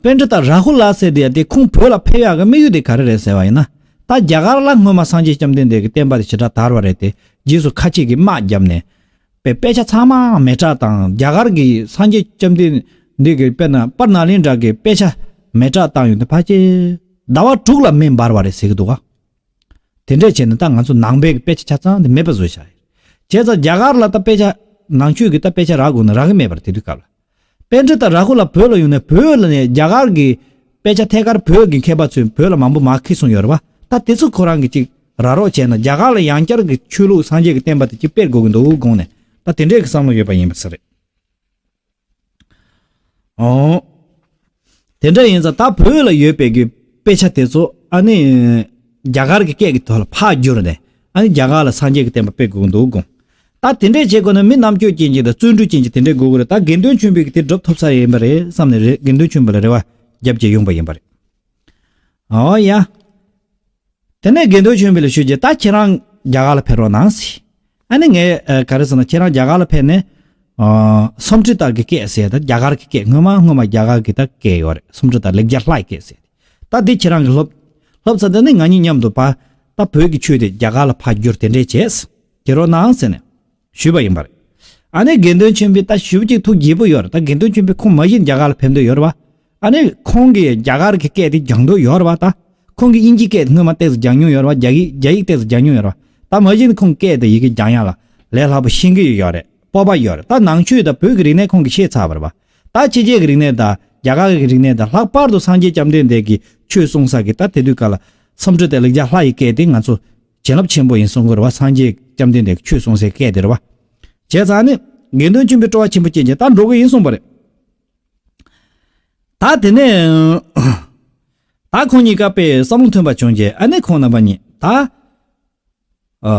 པཎྜི་ཏ་རཱ་ཧུ་ལ་ཟེར་དེ་དེ་ཁོང་བོད་ལ་ཕེབས་ཡག་གི་དམིགས་ཡུལ་དེ་ག་རེ་རེད་ཟེར་བ་ཡིན་ན། ད་རྒྱ་གར་ལ་སྔོན་མ་སངས་རྒྱས་བཅོམ་ལྡན་འདས་ཀྱི་བསྟན་པ་དེ་ཞེ་དྲག་དར་བ་རེད་དེ། རྗེས་སུ་ཁ་ཆེ་གི་དམག་བརྒྱབ་ནས། པའི་དཔེ་ཆ་ཚང་མ་མེ་སྲེག་བཏང་། རྒྱ་གར་གྱི་སངས་རྒྱས་བཅོམ་ལྡན་འདས་ཀྱི་དཔེར་ན་པར་ན་ལིང་གྲགས་ཀྱི་དཔེ་ཆ་མེ་སྲེག་བཏང་ཡོང་དུས་ཕལ་ཆེར་ཟླ་བ་དྲུག་ལ་མེ་འབར་བ་རེད་ཟེར་གྱི་འདུག་ག། དེ་འདྲས་བྱས་ནས་ད་ང་ཚོ་ནང་པའི་དཔེ་ཆ་ཆ་ཚང་དེ་མེད་པ་བཟོས་བཞག་ཡོད། བྱས་ཙང་རྒྱ་གར་ལ་ད་དཔེ་ཆ། ནང་ཆོས་ཀྱི་ད་དཔེ་ཆ་རག་དགོས་ན་རག་གི་མེད་པ་རེད་དེ་དུས་སྐབས་ལ། པཎྜི་ཏ་ར་ཧུ་ལ་བོད་ལ་ཡོང་ནས་བོད་ལ་ནས་རྒྱ་གར་གྱི་དཔེ་ཆ་ཐད་ཀར་བོད་ཀྱི་མཁས་པ་ཚོས་བོད་ལ་མང་པོ་མར་ཁྱེར་སོང་ཡོད་རེད་བ། ད་དེ་ཚོ་ཁོ་རང་གིས་ཅིག་ར་རོགས་བྱས་ན་རྒྱ་གར་ལ་ཡང་བསྐྱར་གྱི་ཆོས་ལུགས་སངས་རྒྱས་ཀྱི་བསྟན་པ་དེ་ཅིག་སྤེལ་དགོས་ཀྱི་འདུག་དགོངས་ནས། ད་དེ་འདྲས་ཀྱི་བསམ་བློ་ཡོད་པ་ཡིན་པ་ས་རེད། ཨོ། དེ་འདྲ་ཡིན་ཙང་ད་བོད་ལ་ཡོད་པའི་གི་དཔེ་ཆ་དེ་ཚོ་ཨ་ནི་རྒྱ་གར་གྱི་སྐད་ཀྱི་ཐོག་ལ་ཕར་བསྒྱུར་ནས་ཨ་ནི་རྒྱ་གར་ལ་སངས་རྒྱས་ཀྱི་བསྟན་པ་སྤེལ་དགོས་ཀྱི་འདུག་དགོངས། ད་དེ་འདྲས་བྱེད་དགོས་ན་མི་རྣམ་དཔྱོད་ཅན་གྱི་དང་བརྩོན་འགྲུས་ཅན་གྱི་དེ་འདྲས་དགོས་ཀྱི་རེད། ད་དགེ་འདུན་ཆོས་འཕེལ་གྱི་དེ་སྒྲུབ་ཐུབ་ས་ཡིན་པ་རེད་བསམ་ནས་རེད། དགེ་འདུན་ཆོས་འཕེལ་ལ་རེ་བ་རྒྱབ་ཀྱི་ཡོང་པ་ཡིན་པ་རེད། ཨོ་ཡ། དེ་ནས་དགེ་འདུན་ཆོས་འཕེལ་ལ་ཞུས་རྗེས་ད་ཁྱེད་རང་རྒྱ་གར་ལ་ཕེབས་རོགས་གནང་ཟེར། ཨ་ནི་ངས་ཨ་ག་རེ་ཟེར་ན་ཁྱེད་རང་རྒྱ་གར་ལ་ཕེབས་ནས། ཨ་སོམ་ཁྲི་ལྟར་གྱི་སྐད་ཟེར་ད་རྒྱ་གར་གྱི་སྐད་སྔོན་མ་སྔོན་མ་རྒྱ་གར་གྱི་ད་སྐད་ཡོད་རེད། སོམ་ཁྲི་ལྟར་ལེགས་སྦྱར་ལྷ་ཡི་སྐད་ཟེར། ད་འདི་ཁྱེད་རང་གིས་སློབ་སློབ་ཚར་ད་ནི་ང་གཉིས་མཉམ་དུ་ཕར་ད་བོད་ཀྱི་ཆོས་དེ་རྒྱ་གར་ལ་ཕར་བསྒྱུར་དེ་འདྲས་བྱས། ཁྱེད་རོགས་གནང་ཟེར་ནས་ཞུས་པ་ཡིན་པ་རེད། ཨ་ནི་དགེ་འདུན་ཆོས་འཕེལ་ད་ཞུ་གཅིག་ཐུགས་དགྱེས་པོ་ཡོད་རེད། ད་དགེ་འདུན་ཆོས་འཕེལ་ཁོང་མ་གཞི་རྒྱ་གར་ལ་ཕེབས་འདོད་ཡོད་རེད་བ། ཨ་ནི་ཁོང་གིས་རྒྱ་གར་གྱི་སྐད་དེ་སྦྱང་འདོད་ཡོད་རེད་བ། ད་ཁོང་གིས་དབྱིན་ཇིའི་སྐད་སྔོན་མ་ཏོག་ཙམ་སྦྱང་མྱོང་ཡོད་རེད་བ། རྒྱ་ཡིག་རྒྱ་ཡིག་ཏོག་ཙམ་སྦྱང་མྱོང་ཡོད་རེད་བ། ད་མ་གཞི་ནས་ཁོང་སྐད་དང་ཡི་གེ་སྦྱང་ཡག་ལ་ལས་སླ་པོ་ཤེས་ཀྱི་ཡོད་རེད། སྤོབས་པ་ཡོད་རེད། ད་ནང་ཆོས་དང་བོད་ཀྱི་རིག་གནས་ཁོང་གིས་ཤེས་ཚར་བ་རེད་བ། ད་ཕྱི་རྒྱལ་གྱི་རིག་གནས་དང་རྒྱ་གར་གྱི་རིག་གནས་དང་ལྷག་པར་དུ་སངས་རྒྱས་བཅོམ་ལྡན་འདས་ཀྱི་ཆོས་གསུང་ས་གི་ད་དེ་དུས་སྐབས་ལ་སོམ་ཁྲི་ལྟར་ལེགས་སྦྱར་ལྷ་ཡི་སྐད་དེ་ང་ཚོ་བྱིན་རླབས་ཆེན་པོ་ཡིན་གསུང་གི་རེད་བ། སངས་རྒྱས་བཅོམ་ལྡན་འདས་ཀྱི་ཆོས་གསུང་སའི་སྐད་དེ་རེད་བ། བྱས་ཙང་ནི་དགེ་འདུན་ཆོས་འཕེལ་སྤྲོ་བ་ཆེན་པོ་སྐྱེས་རྗེས་ད་འགྲོ་གི་ཡིན་གསུངས་པ་རེད། ད་དེ་ནས་ད་ཁོང་གཉིས་ཀ་དཔེ་བསམ་བློ་མཐུན་པ་བྱུང་རྗེས་ཨ་ནི་ཁོང་རྣམ་པ་གཉིས་ད་ཨ་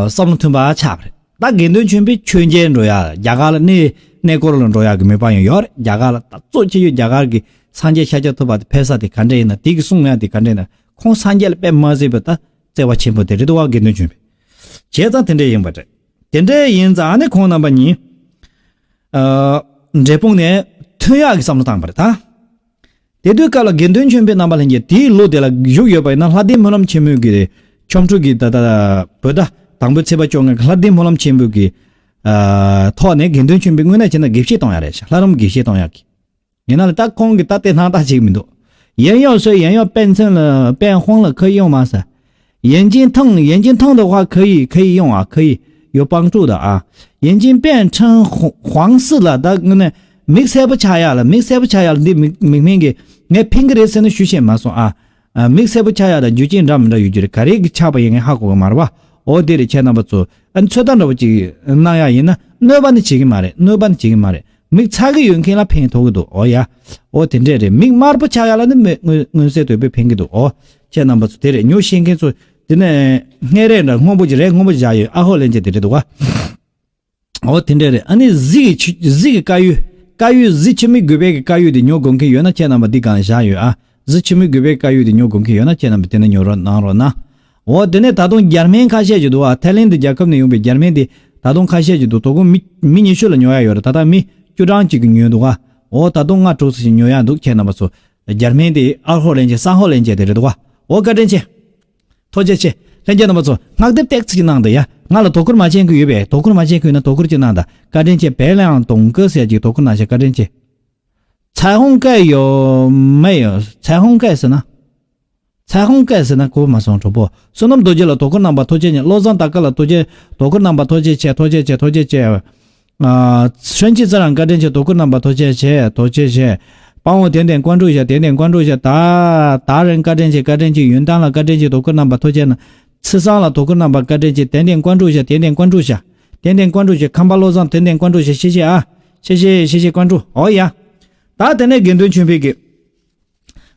བསམ་བློ་མཐུན་པ་ཆགས་པ་རེད། ད་དགེ་འདུན་ཆོས་འཕེལ་ཆོས་མཇལ་འགྲོ་ཡ་རྒྱ་གར་ལ་གནས་གནས་སྐོར་ལ་འགྲོ་ཡ་གི་མོས་པ་ཡང་ཡོད་རེད། རྒྱ་གར་ལ་ད་གཙོ་ཆེ་ཤོས་རྒྱ་གར་གྱི་སངས་རྒྱས་ཤཱཀྱ་ཐུབ་པ་དེ་ཕེབས་ས་དེ་ག་འདྲ་ཡིན་ན་དེ་གི་གསུང་ཡ་དེ་ག་འདྲ་ཡིན་ན་ཁོང་སངས་རྒྱས་ལ་དཔེ་མ་གཟིགས་པའི་ད་བརྩེ་བ་ཆེན་པོ་དེ་རེད་འདུག་བ། དགེ་འདུན་ཆོས་འཕེལ་བྱས་ཙང་དེ་འདྲ་ཡིན་པ་རེད། དེ་འདྲ་ཡིན་ཙང་ཨ་ནི་ཁོང་རྣམ་པ་གཉིས་ཨ་འབྲས་སྤུངས་ནས་ཐོན་ཡག་གི་བསམ་བློ་བཏང་པ་རེད་ད། དེ་དུས་སྐབས་ལ་དགེ་འདུན་ཆོས་འཕེལ་རྣམ་པ་ལྷན་རྒྱས་དེའི་ལོ་དེ་ལ་བཞུགས་ཡོད་པ་ཡིན་ན་ལྷ་ལྡན་སྨོན་ལམ་ཆེན་མོའི་གི་ཆོ་འཕྲུལ་གྱི་ད་ལྟ་བོད་ཟླ་དང་པོའི་ཚེས་པ་བཅོ་ལྔ་གི་ལྷ་ལྡན་སྨོན་ལམ་ཆེན་མོའི་གི་ཨ་ཐོག་ནས་དགེ་འདུན་ཆོས་འཕེལ་དངོས་གནས་བྱས་ན་དགེ་བཤེས་གཏོང་ཡག་རེད་ཤག་ལྷ་རམས་དགེ་བཤེས་གཏོང་ཡག་གི། ཡིན་ན་ལ་ད་ཁོང་གི་ད་ལྟའི་སྣང་དག་ཅིག་མི་འདུག 眼药水，眼药变成了变红了，可以用吗？是。眼睛疼，眼睛疼的话可以，可以用啊，可以有帮助的啊。眼睛变成黄黄色了，ད་ངས་ནི་མིག་སེར་པོ་ཆགས་ཡག་ལ་མིག་སེར་པོ་ཆགས་ཡག་ལ་འདི་མིག་མིག་སྨན་གྱི་ངས་ཕན་གི་རེད་ཟེར་ནས་ཞུ་ཤེས་མ་སོང་ཨ། ཨ་མིག་སེར་པོ་ཆགས་ཡག་དང་རྒྱུ་རྐྱེན་འདྲ་མི་འདྲ་ཡོད་རྒྱུ་རེད། ག་རེ་གི་ཆགས་པ་ཡིན་ངས་ཧ་གོ་གི་མ་རེད་བ། འོ་དེ་རེད། ཁྱེད་རྣམ་པ་ཚོ་ཨ་ནི་ཚོད་ལྟ་འདྲ་པོ་ཅིག་གནང་ཡག་ཡིན་ན་གནོད་པ་ནི་བྱེད་གི་མ་རེད། གནོད་པ་ནི་བྱེད་གི་མ་རེད། མིག་ཚ་གི་ཡོད་མཁན་ལ་ཕན་ཐོགས་ཀྱི་འདུག་འོ་ཡ། འོ་དེ་འདྲས་རེད། མིག་དམར་པོ་ཆགས་ཡག་ལ་ནི་མི་མངོན་མངོན་གསལ་དོད་པོས་ཕན་གྱི་འདུག་འོ་ཁྱེད་རྣམ་པ་ཚོ་དེ་རེད། ཉོ་ཤེས་མཁན་ཚོ་དེ་ནས་སྔས་རེད་འདྲ་སྔོན་པོ་ཅིག་རེད། སྔོན་པོ་ཅིག་བཞག་ཡོད། ཨ་ཧོ་ལན་ཅེ་དེ་རེད་འདུག་ག་འོ་དེ་འདྲས་རེད། ཨ་ནི་གཟི་གི་ཆུ་གཟི་གི་དཀར་ཡོལ་དཀར་ཡོལ་གཟི་ཕྱི་མིག་དགུ་པའི་གི་དཀར་ཡོལ་དེ་ཉོ་དགོས་མཁན་ཡོད་ན་ཁྱེད་རྣམ་པ་འདི་སྒང་ལ་བཞག་ཡོད་ཨ། གཟི་ཕྱི་མིག་དགུ་པའི་དཀར་ཡོལ་དེ་ཉོ་དགོས་མཁན་ཡོད་ན་ཁྱེད་རྣམ་པ་དེ་ནས་ཉོ་རོགས་གནང་རོགས་གནང་། འོ་དེ་ནས་ད་དུང་རྒྱ་སྨན་ཁ་ཤས་ཅིག་འདུག་ཨ། ཐའི་ལེན་དུ་རྒྱལ་ཁབ་ནས་ཡོང་པའི་རྒྱ་སྨན་དེ་ད་དུང་ཁ་ཤས་ཅིག་འདུག་དོ་དགོང་མི་མི་ཉི་ཤུ་ལ་ཉོ་ཡ་ཡོད་རེད། ད་ལྟ་མི་བཅུ་གྲངས་ཅིག་གིས་ཉོས་འདུག་ཨ། འོ་ད་དུང་ལྔ་དྲུག་ཙམ་ཞིག་ཉོ་ཡ་འདུག་ཁྱེད་རྣམ་པ་ཚོ་རྒྱ་སྨན་དེ་ཨ་ཧོ་ལེན་ཅེ་ས་ཧོ་ལེན་ཅེ་དེ་རེད་འདུག་ཨ། འོ་བཀའ་དྲིན་ཆེ། ཐུགས་རྗེ་ཆེ། ལྷན་རྒྱས་རྣམ་པ་ཚོ་སྔགས་དེབ་ཏེག་ཙི་ཅིག་གནང་དང་ཡ། ང་ལ་དོ་ཁུར་མ་བྱེད་མཁན་ཡོད་པས། དོ་ཁུར་མ་བྱེད་མཁན་ཡོད་ན་དོ་ཁུར་ཅིག་གནང་དང་། བཀའ་དྲིན་ཆེ། བལ་ཡང་དུང་ཀི་ཟེར་ཅིག་དོ་ཁུར་གནང་ཤག་བཀའ་དྲིན་ཆེ། 彩虹盖有没有？ 彩虹盖是呢？ 彩虹盖是呢？ གོ་བ་མ་སོང་གྲོགས་པོ། བསོད་ནམས་རྡོ་རྗེ་ལ་དོ་ཁུར་གནང་བ་ཐུགས་རྗེ་ཆེ། བློ་བཟང་དར་དཀར་ལ་དོ་རྗེ་དོ་ཁུར་གནང་བ་ཐུགས་རྗེ་ཆེ། ཐུགས་རྗེ་ཆེ། ཐུགས་རྗེ་ཆེ། ཨ། ཧྲན་ཅི་ཙི་རང་བཀའ་དྲིན་ཆེ། དོ་ཁུར་གནང་བ་ཐུགས་རྗེ་ཆེ། ཐུགས་རྗེ་ཆེ། དཔའ་བོ་点点关注一下，点点关注一下。达达人བཀའ་དྲིན་ཆེ། བཀའ་དྲིན་ཆེ།云丹ལ་བཀའ་དྲིན་ཆེ། དོ་ཁུར་གནང་བ་ཐུགས་རྗེ་ཆེ། 慈桑ལ་དོ་ཁུར་གནང་བ་བཀའ་དྲིན་ཆེ།点点关注一下，点点关注一下，点点关注一下。看吧，洛桑点点关注一下，谢谢啊，谢谢谢谢关注。哦呀，ད་དེ་ནས་དགེ་འདུན་ཆོས་འཕེལ་གྱི།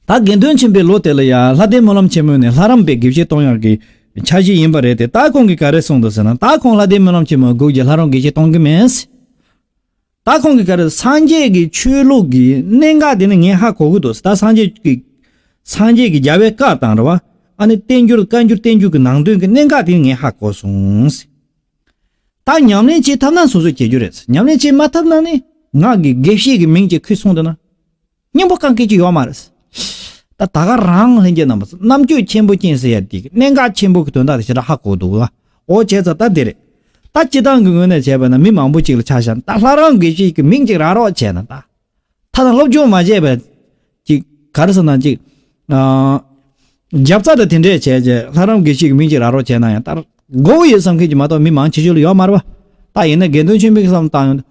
ད་དགེ་འདུན་ཆོས་འཕེལ་ལོ་དེ་ལ་ཡ་ལྷ་ལྡན་སྨོན་ལམ་ཆེན་མོ་ནས་ལྷ་རམས་པའི་དགེ་བཤེས་གཏོང་ཡག་གི་འཆར་གཞི་ཡིན་པ་རེད་དེ། ད་ཁོང་གིས་ག་རེ་གསུངས་འདུག་ཟེར་ན། ད་ཁོང་ལྷ་ལྡན་སྨོན་ལམ་ཆེན་མོ་སྒུག་རྗེས་ལྷ་རམས་དགེ་བཤེས་གཏོང་གི་མེད། ད་ཁོང་གིས་ག་རེ། སངས་རྒྱས་ཀྱི་ཆོས་ལུགས་ཀྱི་གནད་འགག་དེ་ནི་ངས་ཧ་གོ་གི་འདུག་ད་སངས་རྒྱས་ཀྱི་སངས་རྒྱས་ཀྱི་རྒྱལ་བའི་བཀའ་དང་རེད་བ། ཨ་ནི་བསྟན་འགྱུར་བཀའ་འགྱུར་བསྟན་འགྱུར་གྱི་ནང་དོན་གྱི་གནད་འགག་དེ་ངས་ཧ་གོ་སོང་། ད་ཉམས་ལེན་བྱེད་ཐབས་ན་སོ་སོས་བྱེད་རྒྱུ་རེད། ཉམས་ལེན་བྱེད་མ་ཐུབ་ན་ནི་ང་གི་དགེ་བཤེས་ཀྱི་མིང་ཅིག་ཁུར་སོང་དུས་ན་སྙིང་པོ་གང་གས་ཀྱི་ཡོད་མ་རེད། ད་ ད་ད་ག་རང་ལྷན་རྒྱས་རྣམ་པ་རྣམ་དཔྱོད་ཆེན་པོ་ཅན་ཟེར་ཡ་དེ་གནད་འགག་ཆེན་པོ་གི་དོན་དག་དེ་ཞེ་དྲག་ཧ་གོ་འདུག་ལ། འོ་བྱས་ཙང་ད་དེ་རེད། ད་སྤྱི་བཏང་གི་ངོས་ནས་བྱས་པ་ན་མི་མང་པོ་ཅིག་ལ་ཆ་བཞག་ན་ད་ལྷ་རམས་དགེ་བཤེས་ཀྱི་མིང་ཅིག་རག་རོགས་བྱས་ན་ད། ད་ལྟ་སློབ་སྦྱོང་མ་བྱས་པའི་ཅིག་ག་རེ་ཟེར་ན་ཅིག་ཨ། རྒྱབ་རྩ་དང་དེ་འདྲས་བྱས་རྗེས་ལྷ་རམས་དགེ་བཤེས་ཀྱི་མིང་ཅིག་རག་རོགས་བྱས་ན་ཡང་ད་དགོས་ཡོད་བསམ་མཁན་ཅིག་མ་གཏོགས་མི་མང་ཆེ་ཤོས་ལ་ཡོད་མ་རེད་པ། ད་ཡིན་ན་དགེ་འདུན་ཆོས་འཕེལ་གྱི་བསམ་བློ་བཏང་ཡོང་དུས།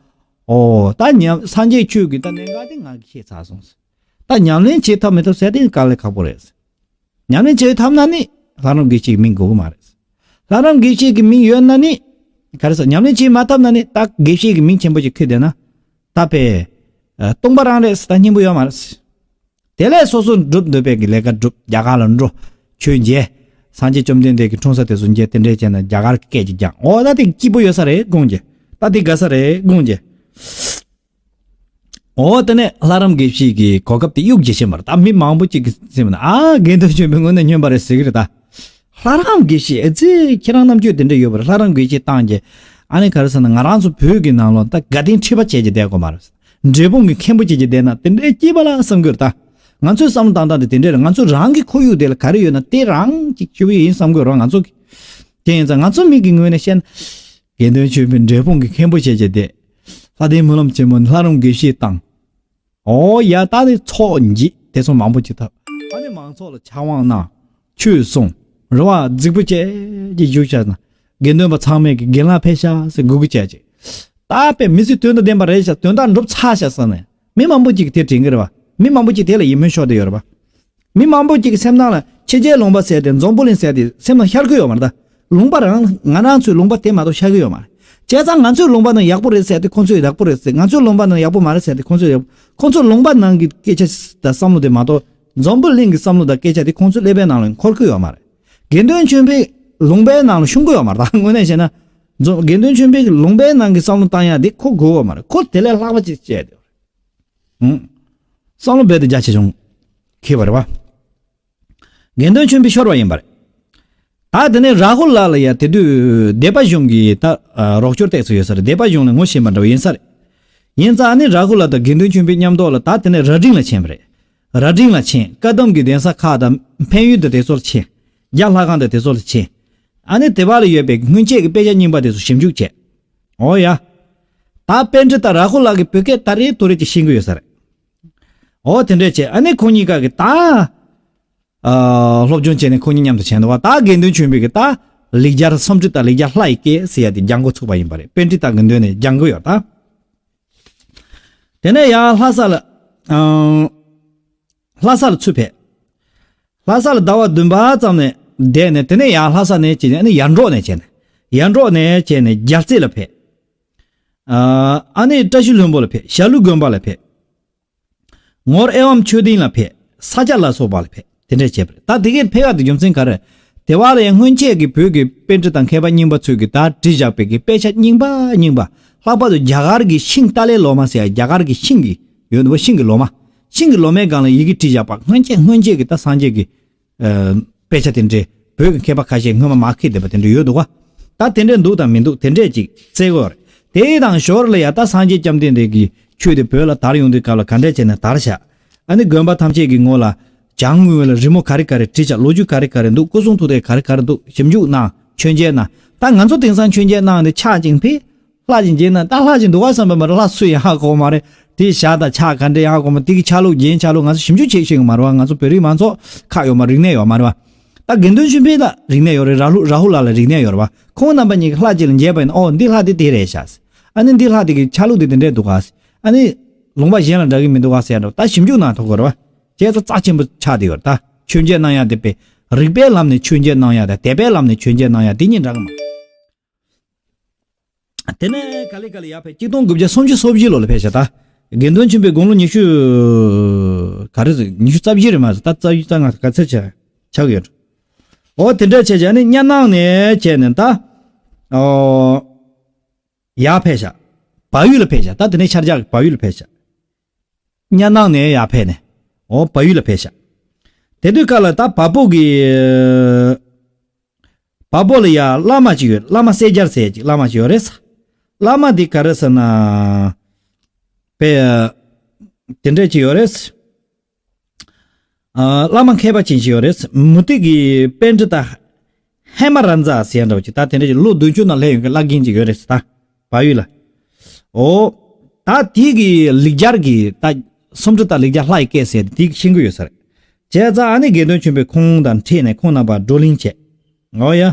ཨོ་ད་ཉམས་སངས་རྒྱས་ཆོས་ཀྱི་ད་གནད་འགག་དེ་ང་གིས་ཤེས་ཚར་སོང་། ད་ཉམས་ལེན་བྱེད་ཐབས་མི་ཐབས་ཟེར་དེ་དཀའ་ལས་ཁག་པོ་རེད། ཉམས་ལེན་བྱེད་ཐབས་ན་ནི་ལྷ་རམས་དགེ་བཤེས་ཀྱི་མིང་དགོས་ཀྱི་མ་རེད། ལྷ་རམས་དགེ་བཤེས་ཀྱི་མིང་ཡོད་ན་ནི་ག་རེ་ཟེར། ཉམས་ལེན་བྱེད་མ་ཐུབ་ན་ནི་ད་དགེ་བཤེས་ཀྱི་མིང་ཆེན་པོ་ཅིག་ཁུར་བསྡད་ན་ད་དཔེ་སྟོང་པ་རང་རེད་ཟེར། ད་སྙིང་པོ་ཡོད་མ་རེད། དེ་ལས་སོ་སོ་སྒྲུབ་འདོད་པའི་གི་ལས་ཀ་སྒྲུབ། རྒྱ་གར་ལ་འགྲོ། ཆོས་མཇལ། སངས་རྒྱས་བཅོམ་ལྡན་འདས་ཀྱི་འཁྲུངས་ས་དེ་ཚོ་མཇལ། དེ་འདྲས་བྱས་ན་རྒྱ་གར་གྱི་སྐད་ཅིག་སྦྱང་། ཨོ་ད་དེ་སྐྱིད་པོ་ཡོད་ས་རེད་དགོངས་ཀྱི། ད་དེ་དགའ་ས་རེད་དགོངས་ཀྱི། ཨོ་དེ་ནས་ལྷ་རམས་དགེ་བཤེས་ཀྱི་གོ་སྐབས་དེ་གཡུག་རྒྱག་ཤེས་མ་རེད། ད་མི་མང་པོ་ཅིག་གི་སེམས་ན་ཨ་དགེ་འདུན་ཆོས་འཕེལ་དངོས་གནས་སྨྱོན་པ་རེད་ཟེར་གི་རེད་ད། ལྷ་རམས་དགེ་བཤེས་ཨེ་ཙི་ཁྱེད་རང་རྣམ་དཔྱོད་དེ་འདྲ་ཡོད་པ་རེད། ལྷ་རམས་དགེ་བཤེས་བཏང་རྗེས་ཨ་ནི་ག་རེ་ཟེར་ན་ང་རང་ཚོ་བོད་ཀྱི་ནང་ལོགས་ད་དགའ་ལྡན་ཁྲི་པ་བྱས་ཀྱི་བསྡད་དགོས་མ་རེད། འབྲས་སྤུངས་ཀྱི་མཁན་པོ་བྱས་ཀྱི་བསྡད་ན་དེ་འདྲའི་སྐྱིད་པ་ལ་བསམ་གྱི་རེད་ད། ང་ཚོའི་བསམ་བློ་བཏང་སྟངས་དེ་དེ་འདྲ་རེད། ང་ཚོ་རང་གི་ཁོར་ཡུག་དེ་ལ་ག་རེ་ཡོད་ན་དེ་རང་གཅིག་ཆུ་བོ་ཡིན་བསམ་གྱི་རེད་ང་ཚོ་གི། དེ་ཡིན་ཙང་ང་ཚོ་མི་གི་ངོས་ནས་བཤད་ན། དགེ་འདུན་ཆོས་འཕེལ་འབྲས་སྤུངས་ཀྱི་མཁན་པོ་བྱས་བྱས་ཏེ། ལྷ་ལྡན་སྨོན་ལམ་ཆེན་མོ་ལྷ་རམས་དགེ་བཤེས་དང་། ཨོ་ཡ་ད་ནི་ཚོགས་འགྱིག་དེ་ཚོ་མང་པོ་ཅིག་ཐབས། ཨ་ནི་མང་ཚོགས་ལ་ཕྱག་དབང་གནང་། ཆོས་གསུངས། རེ་བ་རྫིག་པོ་བྱས་ཀྱི་བཞུགས་བྱས་ན། དགེ་འདུན་པ་ཚང་མས་ཀྱི་རྒན་ལགས་ཕེབས་ཤག་ཟེར་སྒུག་སྒུག་བྱས་ཀྱི། ད་དཔེ་མི་ཚེ་དོན་དང་ལྡན་པ་རེད་ཤག་དོན་དག་འགྲུབ་ཚར་ཤག་ཟེར་ནས་མི་མང་པོ་ཅིག་གིས་དེ་དྲན་གྱི་རེད་བ། མི་མང་པོ་ཅིག་དེ་ལ་ཡིད་སྨོན་ཤོར་བསྡད་ཡོད་རེད་བ། མི་མང་པོ་ཅིག་གི་སེམས་ནང་ལ་ཕྱི་རྒྱལ་ལུང་པ་ཟེར་ཏེ་འཛམ་བུ་གླིང་ཟེར་ཏེ་སེམས་ནང་ཤར་གི་ཡོད་མ་རེད་ད། ལུང་པ་རང་ང་རང་ཚོའི་ལུང་པ་དེ་མ་གཏོགས་ཤར་གི་ཡོད་མ་རེད། བྱས་ཙང་ང་ཚོའི་ལུང་པ་ནང་ཡག་པོ་རེད་ཟེར་ཏེ་ཁོང་ཚོས་ཡག་པོ་རེད་ཟེར། ང་ཚོའི་ལུང་པ་ནང་ཡག་པོ་མ་རེད་ཟེར་ཏེ་ཁོང་ཚོས་ཡག་པོ། ཁོང་ཚོ་ལུང་པ་ནང་གི་སྐད་ཆ་དང་བསམ་བློ་དེ་མ་གཏོགས་འཛམ་བུ་གླིང་གི་བསམ་བློ་དང་སྐད་ཆ་དེ་ཁོང་ཚོའི་ཀླད་པའི་ནང་ལ་འཁོར་གི་ཡོད་མ་རེད། དགེ་འདུན་ཆོས་འཕེལ་ལུང་པའི་ནང་ལ་ཤོང་གི་ཡོད་མ་རེད་ད། དངོས་གནས་བཤད་ན། འཛམ་དགེ་འདུན་ཆོས་འཕེལ་གྱི་ལུང་པའི་ནང་གི་བསམ་བློ་བཏང་ཡག་དེ་ཁོ་དགོས་ཡོད་མ་རེད། ཁོ་དེ་ལས་ལྷག་པ་ཅིག་བྱས་ཏེ། ཧུམ། བསམ་བློ་རྦད་དེ་རྒྱ་ཆེ་ཆུང་ཁེལ་བ་རེད་བ། དགེ་འདུན་ཆོས་འཕེལ་ཤོར་བ་ཡིན་པ་རེད། ད་དེ་ནས་རཱ་ཧུ་ལ་ལ་ཡ་དེ་དུས་སྡེ་པ་གཞུང་གི་ད་རོགས་སྐྱོར་ཏོག་ཙམ་ཡོད་ས་རེད། སྡེ་པ་གཞུང་ལ་ངོ་ཤེས་པ་འདྲ་བོ་ཡིན་ས་རེད། ཡིན་ཙང་ཨ་ནི་རཱ་ཧུ་ལ་དང་དགེ་འདུན་ཆོས་འཕེལ་མཉམ་དུ་ལ་ད་དེ་ནས་རྭ་སྒྲེང་ལ་ཕྱིན་པ་རེད། རྭ་སྒྲེང་ལ་ཕྱིན། བཀའ་གདམས་ཀྱི་གདན་ས་ཁག་དང་འཕན་ཡུལ་དང་དེ་ཚོ་ལ་ཕྱིན། རྒྱ་ལྷ་ཁང་དང་དེ་ཚོ་ལ་ཕྱིན། ཨ་ནི་དེ་བ་ལ་ཡོད་པའི་སྔོན་ཆད་ཀྱི་དཔེ་ཆ་རྙིང་པ་དེ་ཚོ་ཞིབ་འཇུག་བྱས། ཨོ་ཡ། ད་པཎྜི་ཏ་རཱ་ཧུ་ལ་གི་བོད་སྐད་ད་རེས་ཐོ་རེ་ཅིག་ཤེས་ཀྱི་ཡོད་ས་རེད། ཨོ་དེ་འདྲས་བྱས་ཨ་ནི་ཁོང་གཉིས་ཀ་གི་ད། ཨ། སློབ་སྦྱོང་བྱས་ནས་ཁོང་གཉིས་མཉམ་དུ་བྱས་འདུག་བ། ད་དགེ་འདུན་ཆོས་འཕེལ་གི་ད་ལེགས་སྦྱར་སུམ་ཁྲི་དང་ལེགས་སྦྱར་ལྷ་ཡི་སྐད་ཟེར་ཡ་དེ་སྦྱང་འགོ་ཚུགས་པ་ཡིན་པ་རེད། པཎྜི་ཏ་གི་མདུན་ནས་སྦྱང་གི་ཡོད་ད། དེ་ནས་ཡང་ལྷ་ས་ལ། ཨང་། ལྷ་ས་ལ་ཚུར་ཕེབས། ལྷ་ས་ལ་ཟླ་བ་བདུན་པ་ཙམ་ནས་བསྡད་ནས་དེ་ནས་ཡང་ལྷ་ས་ནས་བྱས་ནས་ཨ་ནི་ཡར་འབྲོག་ནས་བྱས་ནས་ཡར་འབྲོག་ནས་བྱས་ནས་རྒྱལ་རྩེ་ལ་ཕེབས། ཨ་ནི་བཀྲ་ཤིས་ལྷུན་པོ་ལ་ཕེབས། ཞྭ་ལུ་དགོན་པ་ལ་ཕེབས། ངོར་ཨེ་ཝཾ་ཆོས་སྡིངས་ལ་ཕེབས། ས་སྐྱ་ལ་སོགས་པ་ལ་ཕེབས། དེ་འདྲས་བྱས་པ་རེད། ད་དེ་གའི་ཕེབས་ཡག་དེ་རྒྱུ་མཚན་ག་རེ། དེ་བ་ལ་ཡང་སྔོན་ཆད་ཀྱི་བོད་ཀྱི་པཎྜི་ཏ་མཁས་པ་རྙིང་པ་ཚོས་ཀྱི་ད་བྲིས་བཞག་པའི་གི་དཔེ་ཆ་རྙིང་པ་རྙིང་པ། ལྷག་པར་དུ་རྒྱ་གར་གྱི་ཤིང་ཏཱ་ལའི་ལོ་མ་ཟེར་ཡ་རྒྱ་གར་གྱི་ཤིང་གི་ཡོད་འདུག་པ། ཤིང་གི་ལོ་མ། ཤིང་གི་ལོ་མའི་སྒང་ལ་ཡི་གེ་བྲིས་བཞག་པ། སྔོན་ཆད་སྔོན་ཆད་ཀྱི་ད་སངས་རྒྱས་ཀྱི། ཨ། དཔེ་ཆ་དེ་འདྲའི་བོད་ཀྱི་མཁས་པ་ཁ་ཤས་སྔོན་མ་མར་ཁེ་བསྡད་པ་དེ་འདྲ་ཡོད་འདུག་ག་ད་དེ་འདྲས་འདུག་དང་མི་འདུག་དེ་འདྲས་ཅིག་བཙལ་དགོས་རེད། དེ་དང་ཞོར་ལ་ཡ་ད་སངས་རྒྱས་བཅོམ་ལྡན་འདས་ཀྱི་ཆོས་དེ་བོད་ལ་དར་ཡོང་དུས་སྐབས་ལ་ག་འདྲས་བྱས་ནས་དར་ཤག་ཨ་ནི་དགོན་པ་ཐམས་ཅད་ཀྱི་ངོས་ལ་བྱང་ངོས་ལ་རི་མོ་ག་རེ་ག་རེ་བྲིས་ཤག་ལོ་རྒྱུས་ག་རེ་ག་རེ་འདུག་སྐུ་གསུང་ཐུགས་དེ་ག་རེ་ག་རེ་འདུག་ཞིབ་འཇུག་གནང་། མཆོད་མཇལ་གནང་། ད་ང་ཚོ་དེང་སང་མཆོད་མཇལ་གནང་ནས་ཕྱག་ཅིག་ཕུལ། ལྷ་ཅིག་མཇལ་ན་ད་ལྷ་ཅིག་འདུག་ག་བསམ་པ་མ་རེད། ལྷ་སུ་ཡིན་ཧ་གོ་མ་རེད། དེའི་ཞྭ་དང་ཕྱག་ག་འདྲ་ཡིན་ཧ་གོ་མ། དེ་གི་ཆ་ལུགས་རྒྱན་ཆ་ལུགས་ང་ཚོ་ཞིབ་འཇུག་བྱེད་ཤེས་ཀྱི་མ་རེད་བ། ང་ཚོ་བོད་རིགས་མང་ཚོགས་ཁག་ཡོད་མ་རིག་གནས་ཡོད་མ་རེད་བ། ད་དགེ་འདུན་ཆོས་འཕེལ་ལ་རིག་གནས་ཡོད་རེད། རཱ་ཧུ་རཱ་ཧུ་ལ་ལ་རིག་གནས་ཡོད་རེད་བ། ཁོང་རྣམ་པ་གཉིས་ཀྱི་ལྷ་གཅིག་ལ་མཇལ་བ་ཡིན་ན་ཨོ་འདི་ལྷ་འདི་དེ་རེད་ཤག་ཨ་ནི་འདི་ལྷ་འདི་གི་ཆ་ལུགས་འདི་དེ་འདྲས་འདུག་ག་ཨ་ནི་ལུང་པ་གཞན་ལ་འདྲ་གི་མི་འདུག་ག་ཟེར་ཡ་འདྲ་བ་ད་ཞིབ་འཇུག་གནང་ཐུབ་དགོས་རེད་བ། བྱས་ཙང་རྩ་ཆེན་པོ་ཆགས་བསྡད་ཡོད་རེད། ད་མཆོད་མཇལ་གནང་ཡ་དེ་དཔེ་རིག་པའི་ལམ་ནས་མཆོད་མཇལ་གནང་ཡ་དང་དད་པའི་ལམ་ནས་མཆོད་མཇལ་གནང་ཡ་དེ་གཉིས་འདྲ་གི་མ་རེད། དེ་ནས་ག་ལེ་ག་ལེ་ཡར་ཕེབས། གཅིག་སྟོང་དགུ་བརྒྱ་སུམ་ཅུ་སོ་བཞི་ལོ་ལ་ཕེབས་ཤག་ད་དགེ་འདུན་ཆོས་འཕེལ་དགུང་ལོ་ཉི་ཤུ། ག་རེ་ཟེར། ཉི་ཤུ་རྩ་བཞི་རེད་མ་ཟེར། ད་རྩ་བཞི་རྩ་ལྔ་ག་ཚད་ཆགས་ཆགས་ཡོད། འོ་དེ་འདྲ་བྱས་བྱས་ནས་གཉའ་ནང་ནས་བྱས་ནས་ད། ཨོ། ཡར་ཕེབས་ཤག་བལ་ཡུལ་ལ་ཕེབས་ཤག་ད་དེ་ནས་ཤར་རྒྱག་གི་བལ་ཡུལ་ལ་ཕེབས་ཤག་གཉའ་ནང་ནས་ཡར་ཕེབས་ནས། འོ་བལ་ཡུལ་ལ་ཕེབས་ཤག་དེ་དུས་སྐབས་ལ་ད་བལ་པོ་གི་བལ་པོ་ལ་ཡ་བླ་མ་ཅིག་ཡོད། བླ་མ་གསལ་རྒྱལ་ཟེར་ཅིག་བླ་མ་ཅིག་ཡོད་རེད། བླ་མ་འདི་ག་རེ་ཟེར་ན། དཔེ། དེ་འདྲས་ཅིག་ཡོད་རེད། ཨ། བླ་མ་མཁས་པ་ཅན་ཞིག་ཡོད་རེད། མུ་སྟེགས་ཀྱི་པཎྜི་ཏ་ཧེ་མ་ར་ཛ་ཟེར་ཡ་འདྲ་བ་ཅིག་ད་དེ་འདྲ་ཅིག་ལོ་བདུན་ཅུ་ནང་སླེབས་ཡོང་མཁན་བླ་རྒན་ཅིག་ཡོད་རེད་ཟེར། ད་བལ་ཡུལ་ལ། ཨོ། ད་དེ་གི་ལེགས་སྦྱར་གྱི་ད་སུམ་སྒྲིལ་དང་ལེགས་སྦྱར་ལྷ་ཡི་སྐད་ཟེར་དེ་ཤེས་ཀྱི་ཡོད་ས་རེད། བྱས་ཙང་ཨ་ནི་དགེ་འདུན་ཆོས་འཕེལ་ཁོང་དང་འཕྲད་ནས་ཁོང་རྣམ་པ་བགྲོ་གླེང་བྱས། ཨོ་ཡ།